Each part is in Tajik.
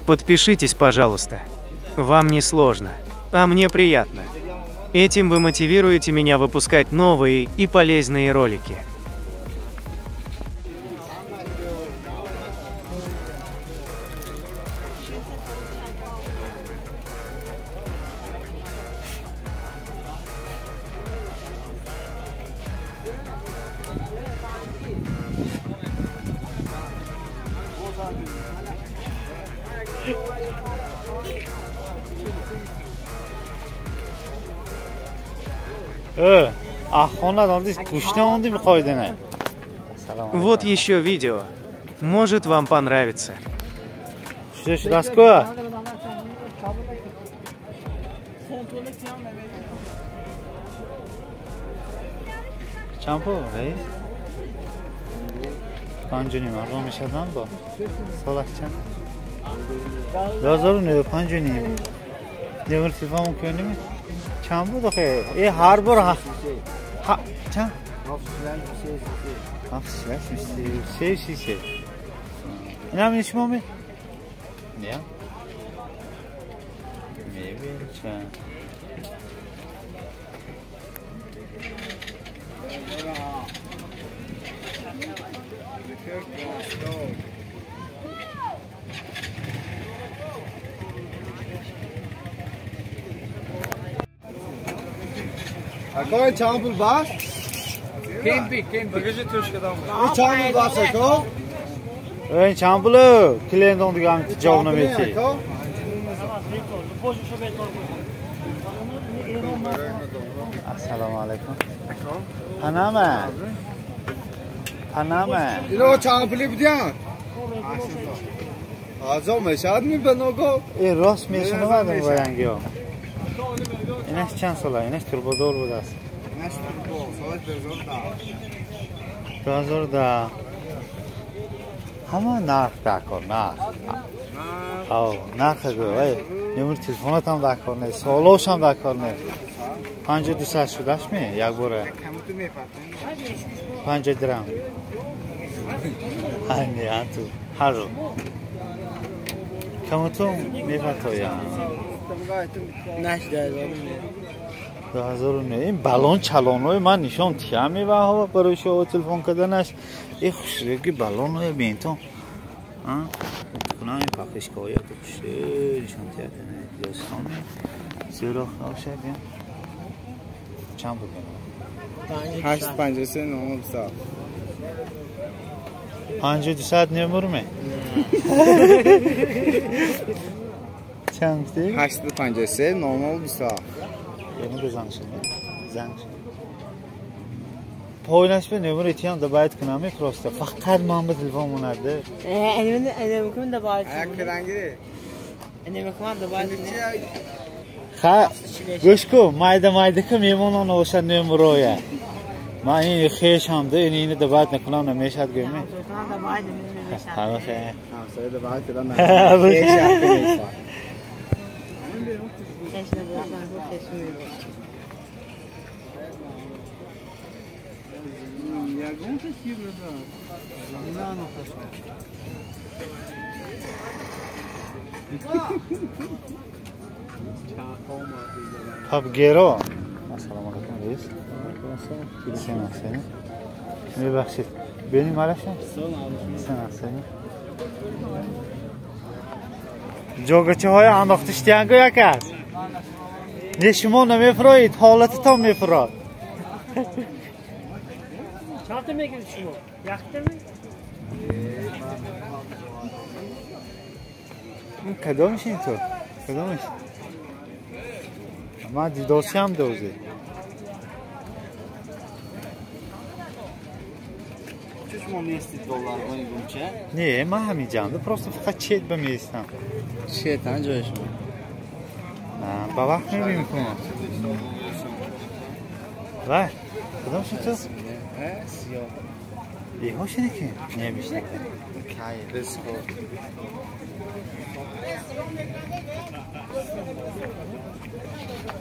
Подпишитесь, пожалуйста. Вам не сложно, а мне приятно. Этим вы мотивируете меня выпускать новые и полезные ролики. Вот еще видео. Может, вам понравится. چند بود آخه؟ ای هر بار ها چند؟ 7 3 3 این هم شما می؟ نه میبینی چند؟ Ako چند پول باش؟ کمپی کمپی. چند پول باش اکو؟ این چند پول؟ کلینتون دیگه هم جواب نمیدی. السلام علیکم. پنامه. پنامه. اینو چند پولی بدیم؟ آزاد میشد می بنوگو. این راست میشنوم برنگیو. اینش چند ساله؟ اینش توربودور بوده است. اینش توربو سال 2010. 2010. همه نرخ دکار نرخ. آه نرخ گو. ای نمبر تلفنت هم دکار نه، سوالوش هم دکار نه. 5200 شدهش می یک باره. 5 درهم. هنی تو هر رو. کمتون میفرتایم. 2009 این балон чалонҳои ман нишон тиям меваҳо барои шумо телефон карданаш. Э хушрӯги балонҳои бинтон. Кунам ин пақишкаҳои хушрӯ нишон тиятане. Дӯстон зӯрох набошад. Чанд буд? 853 9 5200 نمرمه. چند بودی؟ 853 927. یعنی بزن شده. زنگ شده. پایینش به نمره تیم ده باید کنم میپرسته. فقط من به تلفن مونده. انا ممكن ده باید. انا ممكن ده باید. خا گوش کو مایده مایده که میمونن اوشن نمرویا. من این خیش هم ده اینو ده باید نکنم نمیشد گویمی. همه خیر. همسایه ده باید کردن. پاپگیرو. السلام علیکم رئیس. میبخشید بینیم علیشم. جوگچه های انداختشتیانگو یک است. نه شما نمیفروید، حالتتان میفراد. چند تا میگیرید شما؟ یخته می؟ این کدامش این تو؟ کدامش؟ من دیداسی هم دوزه. چه شما میستید دلار کنید چه؟ نه من همین جنده پروسته فقط چت به میستم. چت انجای شما؟ با وقت میبینیم کنم. وای کدامش تو؟ سیاه. ایهاش اینه که نمیشه.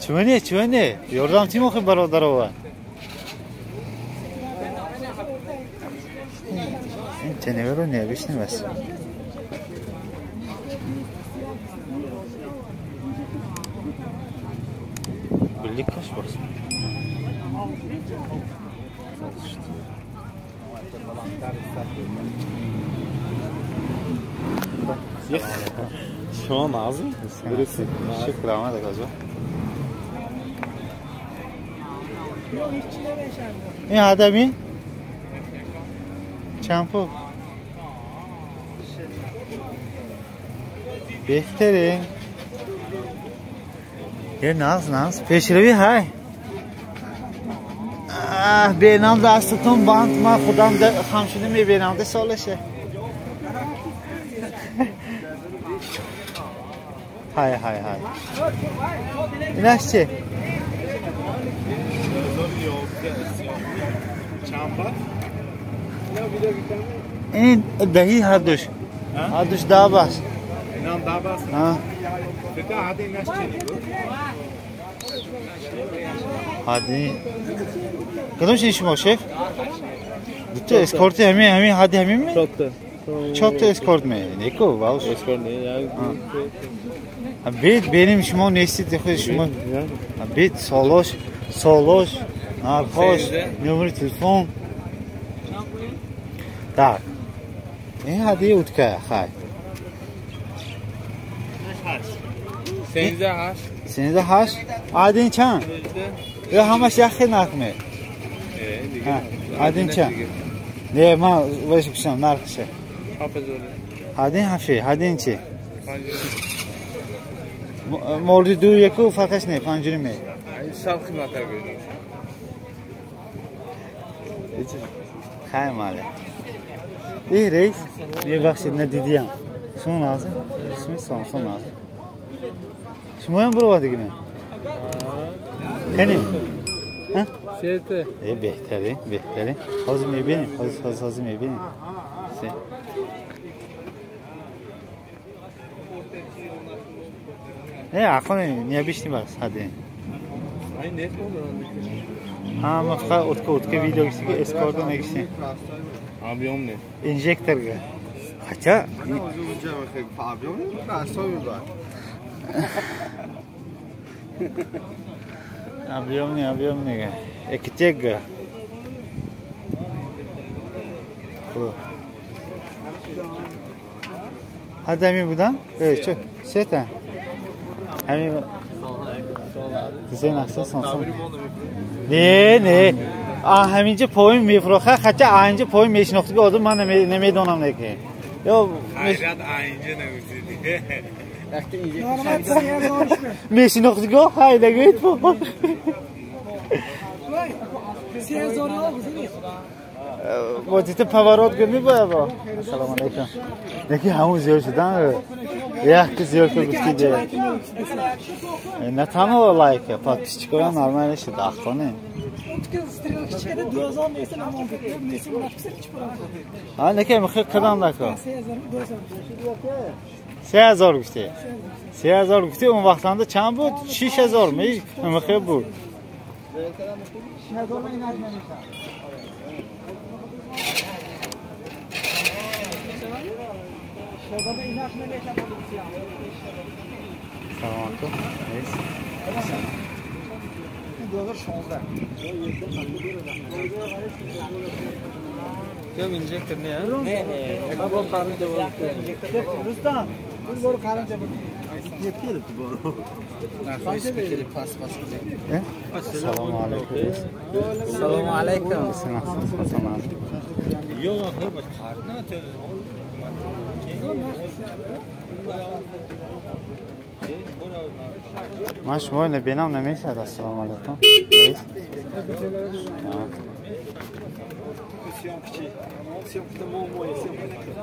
Чуне, чуне? Ёрдам ти мохи бародарова. Ин теневеро необычный бас. Гулликаш бас. Шумо нағзӣ? Дурусти. Шукр, омад акаҷон. Ин ҳадами? Чанд пул? Беҳтарин. Е нағз, нағз. Пешравӣ ҳай. Бенам дастатон банд, ман худам хам шуда мебинам де солаше. Ҳай, ҳай, ҳай. Инаш чи? Ин даҳи ҳардуш. Ҳардуш даҳ бас. Инам даҳ бас? Ҳа. Ҳади инаш чи нигу? Ҳади. Кадом чи шумо шеф? Дута эскорти ҳамин ҳамин ҳади ҳамин ме? Чотта. Чотта эскорт ме? Неку, вауш. Эскорт не, як. Бед берим шумо нестид худ шумо. Бед солош, солош, нархош, номери телефон. Так. Ин ҳади утка, хай. 13 13 Адин чанд? Ё ҳамаш як хел нарх ме? Адин чанд? Не, ман вайш кушам нархша. 7000. Адин ҳафи, адин чи? Морди ду яку фарқаш не, панҷуни ме. Сал қиматтар бердим. Хай мале. Эй рейс, мебахшед надидиям. Шумо нағз? Исми Самсон нағз. Шумоям буровадиги ме? Кани? Сете. Э, беҳтарин, беҳтарин. Ҳозир мебинем, ҳозир, ҳозир, ҳозир мебинем. Се. Э, ахоне, необычный бас, ҳадин. Ҳа, ма фақат утка утка видео гирифти, эскордо нагирифти. Объем не. Инжектор га. Хотя объемный, объемный. Экитег. Ҳадами будан? Э, чо? Сета. Ҳами Зен ахса сонсон. Не, не. А ҳаминҷа поин мефурӯха, хотя анҷа поин мешинохтиги одам ман намедонам неки. Ё ҳайрат анҷа намезиди. Мешинохтиго хай нагӯед. Бо поворот гӯ мебояд бо. Ассалому алайкум. Неки ҳамун зиёд шудан. Як ки зиёд ки гуфти де. На танҳо лайка, подписчикоям нормально шуд, ахтоне. А неки мехоҳ кадам нако. 3000 гуфти. 3000 гуфти, он вақтанда чанд буд? 6000 ми мехоҳ буд. Салом алейкум. 2016. Кем инжектор не, а? Не, не. Бо қаринҷа бо. Рустам, бор қаринҷа бо. Ассалому алайкум. Ассалому алайкум. Ман шуморо набинам намешавад. Ассалому алайкум.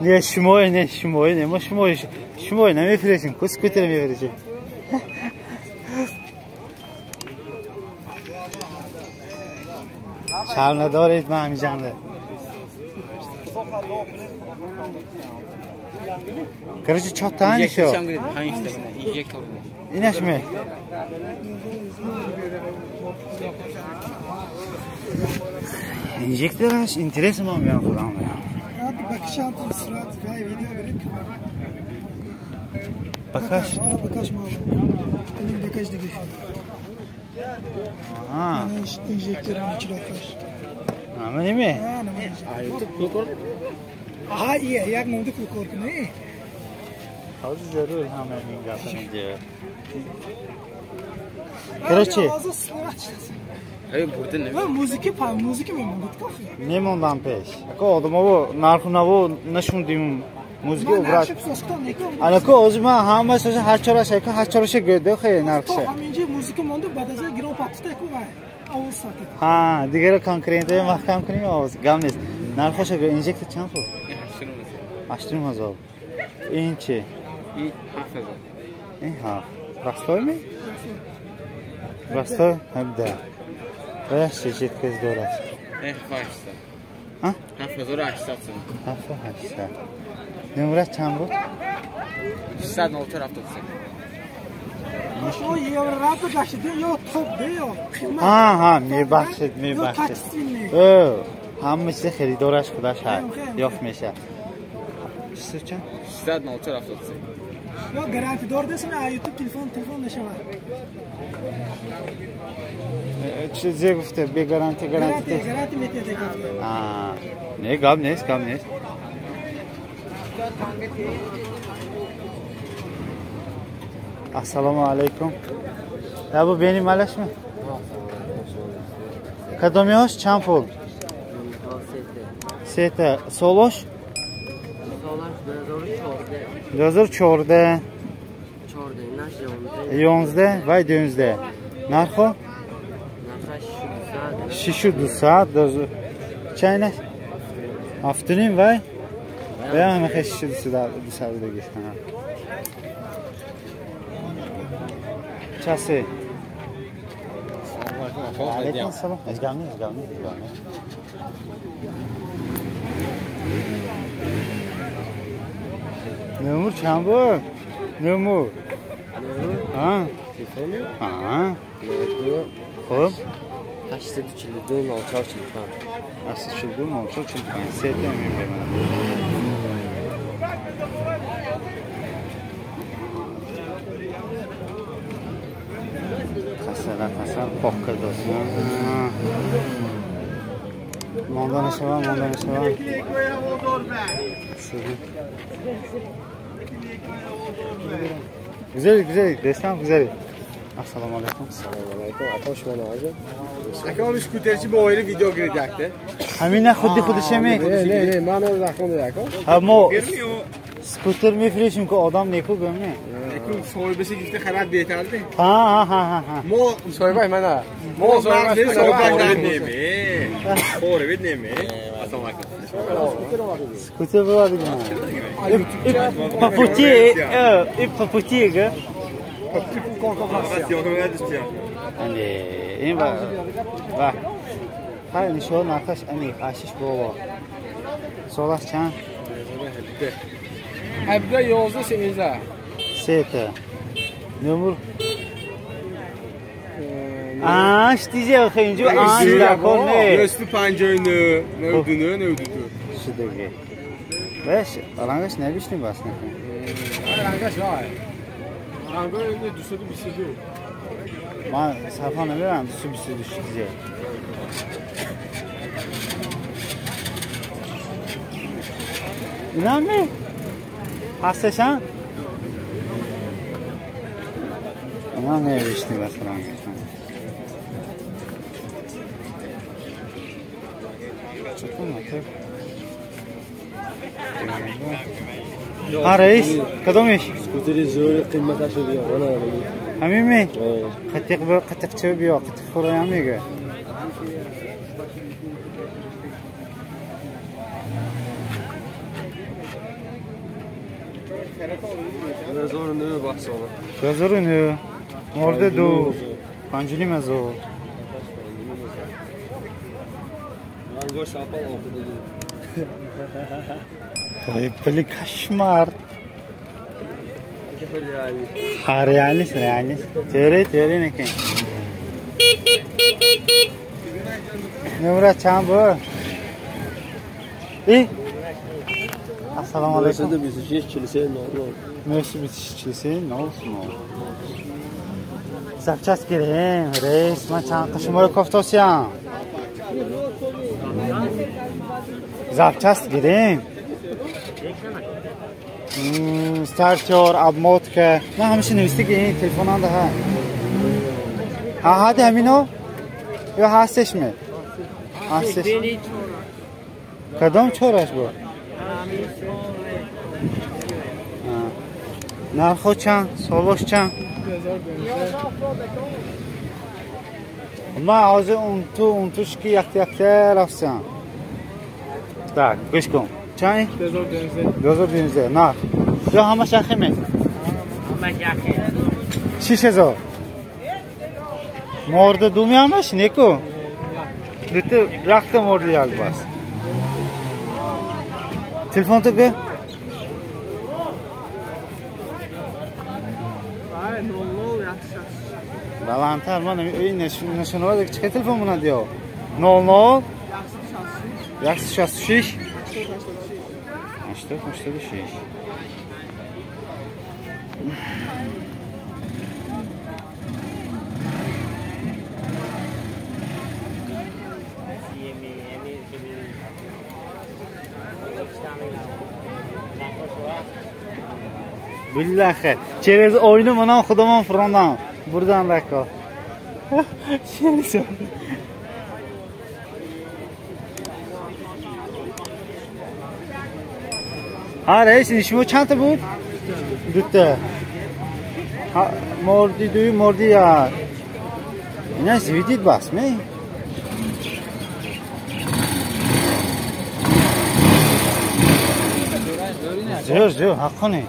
Не шумои, не шумои, не мо шумои, шумои намефурӯшем, ку скутер мефурӯшем. Шарм надоред, ман ҳаминҷамда. Короче, чота нишо. Инаш ме. Инжектораш интерес ма меям худам меям. Бакаш. Бакаш ма. Бакаш диге. Аҳа. Инжектор чилоқаш. Ама неме? Аҳа, ие, як монда пул кор кунӣ. Ҳозир зарур ҳама ин гапа инҷа. Короче, музики па музики мемондад кофе. Мемондам пеш. Ако одамово нархунаво нашундим музики убрат. Анако ҳозир ман ҳамааш ҳар чораш ака ҳар чораша гӯйда хе нархша. Ҳаминҷа музики монда баъд аз гирон патта ку вай. Овоз сатид. Ҳа, дигара конкурентҳои маҳкам кунем овоз. Гап нест. Нархоша гӯ инжектор чанд пул? 8 ҳазор. Ин чи? Ин 7 ҳазор. Ин 7. Простой ми? Простой 17. Ваяш чи жетказ дорад? 800. Ҳа? 7800 сом. 7800. Номераш чанд буд? 604 73. Шумо евро бахшид ё топ де ё қимат? Ҳа, ҳа, мебахшид, мебахшид. Э, ҳама чиз харидораш худаш ҳаст, ёфт мешавад. Чанд? 604 73. Ё гарантия дор десна, YouTube телефон нашавад. Чизе гуфте, бе гарантия, гарантия. Гарантия метиҳад гуфте. А, не, гап нест, гап нест. Ассалому алайкум. Ябу бени малашми? Кадомиҳош чанд пул? Сета. Солош? 2014. 11 вай 12. Нархо? 6200. Чайна? 7.5 вай? Вай ҳама 6200 дигиш. Часе? Алейкум салом. Гап нест, гап нест, гап нест. Номер чанд буд? Номер? Ҳа? Ҳа. Хуб. 842 04 45. 842 04 45. Сета мебарам. Қасара қасар пок кардааст. Монда нашавам, монда нашавам. Гузаред, гузаред, дестам гузаред. Ассалому алайкум. Ассалому алайкум. Ата шумо нағз? Ака он скутерчи бо оили видео гиридакте. Ҳамина худи худише ми? Не, не, не, ман захм дако. Ҳа мо скутер мефурӯшем ки одам неку гӯм не. Неку соҳибаша гирифта харад беҳтар де. Ҳа, ҳа, ҳа, ҳа. Мо соҳибаш мана. Мо соҳибаш неме. Хоревид неме. Ассалому алайкум. Скутер бывает. По пути, и по пути, га? Ин ва ва. Ҳай нишон нархаш аниқ, ашиш боло. Солаш чанд? 17 11 13. Сета. Номер? Аш дизе охе инҷо аш дакор не. 959 99 92. Шудагӣ. Беш, рангаш навиштем бас накун. Рангаш вай. Рангои 222. Ман сарфа намерам 222 шудизе. Инам ми? Ҳасташан? Инам навиштем бас рангаш. Ҳа раис, кадомиш? Скутери зӯри қиматашо биё. Ҳамин ми? Қатиқ қатиқча биё, қатиқ хӯраям мега. 2009 морда 2 5.5 ҳазор. Рангош апал охидаги. Ой, блин, кошмар. Ha, реальность, реальность. Тере, тере некен. Номера чанд буд? И? Ассалому алайкум. 926 43 00. 926 43 00. Запчасть гирем, рейс, ман чанд шуморо кофтосиям. Запчасть гирем. Стартер, обмотка. На ҳамеша нависти ки ин телефонанда ҳа. Ҳа ҳади ҳамино? Ё ҳастеш ме? Ҳастеш. Кадом чораш буд? Нархо чанд? Солош чанд? Ман ҳозир унту унтуш ки якта якта рафтам. Так, гӯш кун. Чанд? 2019. Нарх. Ё ҳамаш яхе ме? Ҳамаш яхе. 6000. Морда ду меамаш неку? Дута якта морда як бас. Телефон ту гӯ? Баландтар ман ин нишонавад чӣ телефон монад ё? 00 166 886. Billahi через oyunu manam xudoman frondan burdan rako. Через ҳа раис, шумо чандта буд? Дута. Морди дую, морди як. Ина звидид бас ме? Зӯр, зӯр, ҳаққони.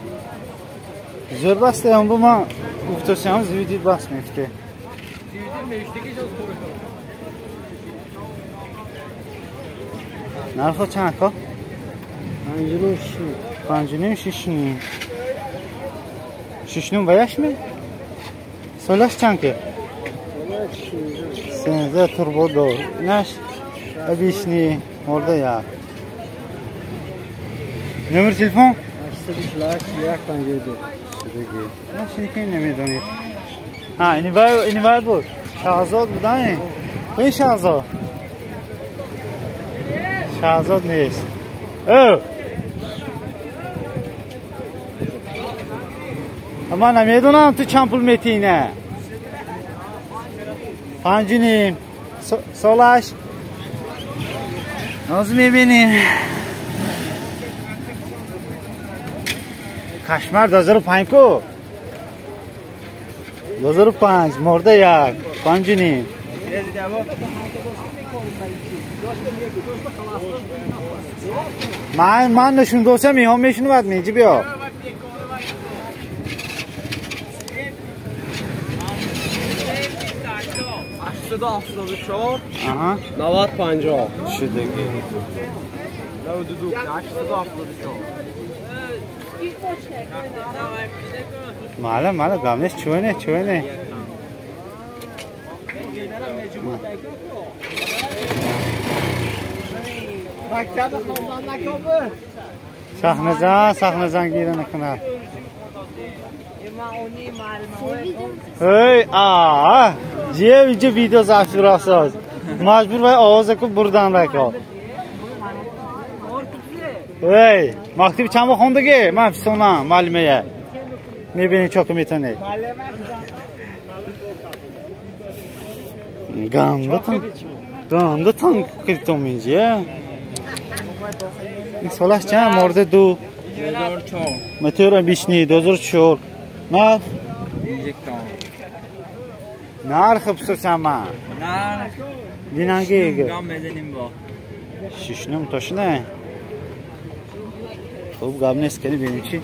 Зӯр баста, ам бу ман гуфтосиам звидид бас мефте. Нархо чанд ко? 5.5, 6.5. 6.5 ва яш ме? Солаш чанд ки? 13 турбо ду. Инаш обычный морда як. Номер телефон? 848 152. Инаш ки намедонед. Ҳа, ини вай буд. Шаҳзод будан? Ин Шаҳзод. Шаҳзод нест. Ӯ! Ман намедонам ту чанд пул метиҳӣ ина. 5.5. Солаш? Ҳозир мебинем. Кошмар 2005 ку? 2005 морда як 5.5. Ман нишон досам иҳо мешунавад меҷи биё. 874 90 50 шудагӣ. 92 874. Маълум, маълум, гап нест, чӯне, чӯне. Сахназан, сахназан гира накунад. Эй, а, ҷие инҷо видео забт рафтааст. Маҷбур вай овоза ку бурдан рако. Эй, мактаби чанд бор хондагӣ? Ман фисонам, муаллимая. Мебинем чо ки метавонед. Гандатон, гандатон киртон инҷа. Ин солаш чанд? Морда ду. 2004. Метеор обычный 2004. Нарх? Нарх пурсам ман. Нарх. Динанги. Гам мезанем бо. 6.5 точно? Хуб гап нест, кани бинем чӣ.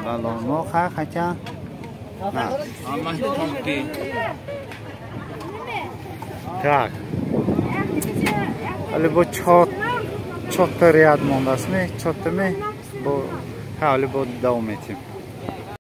Балоно ха хача. На. Ҳамаш тонки. Так, ҳали бо чорта ряд мондастми, чортами бо ҳали бо давом метем.